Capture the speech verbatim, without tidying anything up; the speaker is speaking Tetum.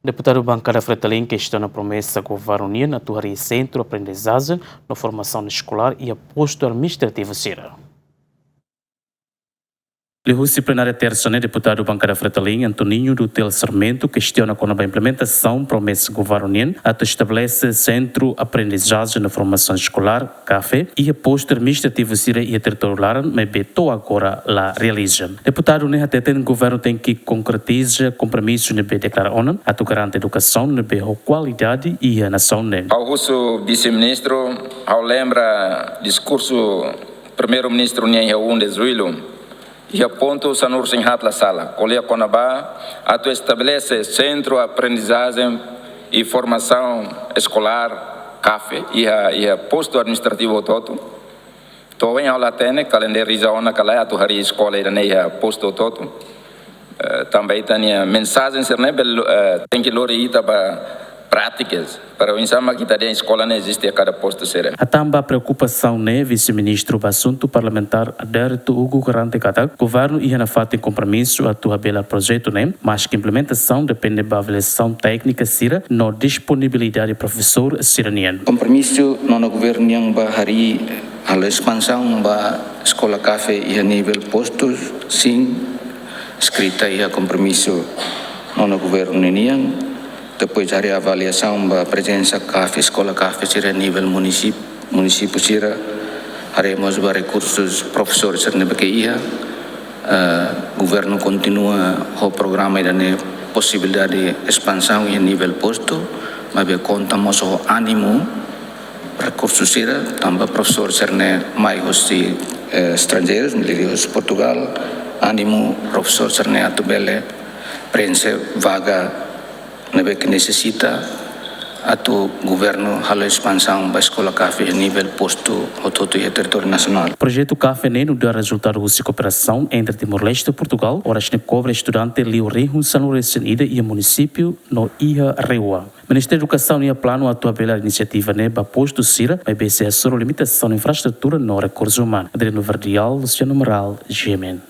Deputadu Bankada Fretilin kestiona promesa governu nian atu harii sentru aprendizajen no formasaun eskolár iha postu administrativu sira. Liuhusi plenária tersa ne'e, deputadu Bankada Fretilin, Antoninho Dutel Sarmento, kestiona kona-ba implementasaun promesa governu nian atu estabelese sentru aprendizajen no formasaun eskolár, kafe, iha postu administrativu sira iha territóriu laran, maibé to'o agora la realiza. Deputadu ne'e hateten governu tenke konkretiza kompromisu ne'ebé deklara ona, atu garante edukasaun ne'ebé ho kualidade iha nasaun ne'e. Ha'u husu vise-ministru, ha'u lembra diskursu Primeiru-Ministru nian iha um de Julho, iha pontu sanulu-resin-haat la sala, ko'alia kona-ba atu estabelese sentru aprendizajen i formasaun eskolár, kafe, iha, iha postu administrativu hotu-hotu. To'o ohin ha'u la hatene kala de'it realiza ona ka lae atu harii eskola ida-ne'e iha postu hotu-hotu. Eh, tanba ita-nia mensajen sira-ne'e bele, eh, tenke lori ita ba prátikas. Para oinsá mak ita dehan eskola ne'e eziste iha kada postu sira. Hatán ba preokupasaun ne'e, vise-ministru ba asuntu parlamentár Adérito Hugo garante katak governu iha nafatin kompromisu atu habelar projetu ne'e, maske implementasaun depende ba avaliasaun téknika sira no disponibilidade profesór sira-nian. Kompromisu nonu governu nian ba harii, halo espansaun ba eskola kafe iha nivel postu, sin, eskrita iha kompromisu nonu governu ninian. Depois harii avaliasaun ba prezensa kafe, eskola kafe sira nivel munisíp-, munisípiu sira. Harii mós ba rekursus profesór sira ne'ebé ke iha. Eh, governu kontinua ho programa ida-ne'e posibilidade espansaun iha nivel postu, maibé konta mós ho ánimu rekursu sira, tanba profesór sira-ne'e mai husi, eh, estranjeirus, liuliu husi Portugal, ánimu profesór sira-ne'e atu bele preenxe vaga ne'ebé ke nesesita atu governu halo espansaun ba eskola kafe nivel postu hotu-hotu iha territóriu nasionál. Projetu kafe ne'e nu'udar rezultadu husi kooperasaun entre Timor-Leste no Portugal, oras ne'e kobre estudante liu rihun sanulu-resin-ida iha munisípiu no iha rua. Ministériu Edukasaun iha planu atu habelar inisiativa ne'e ba postu sira, maibé sei hasoru limitasaun infraestrutura no rekursu umanu. Adriano Verdial, Luciano Amaral, G M N.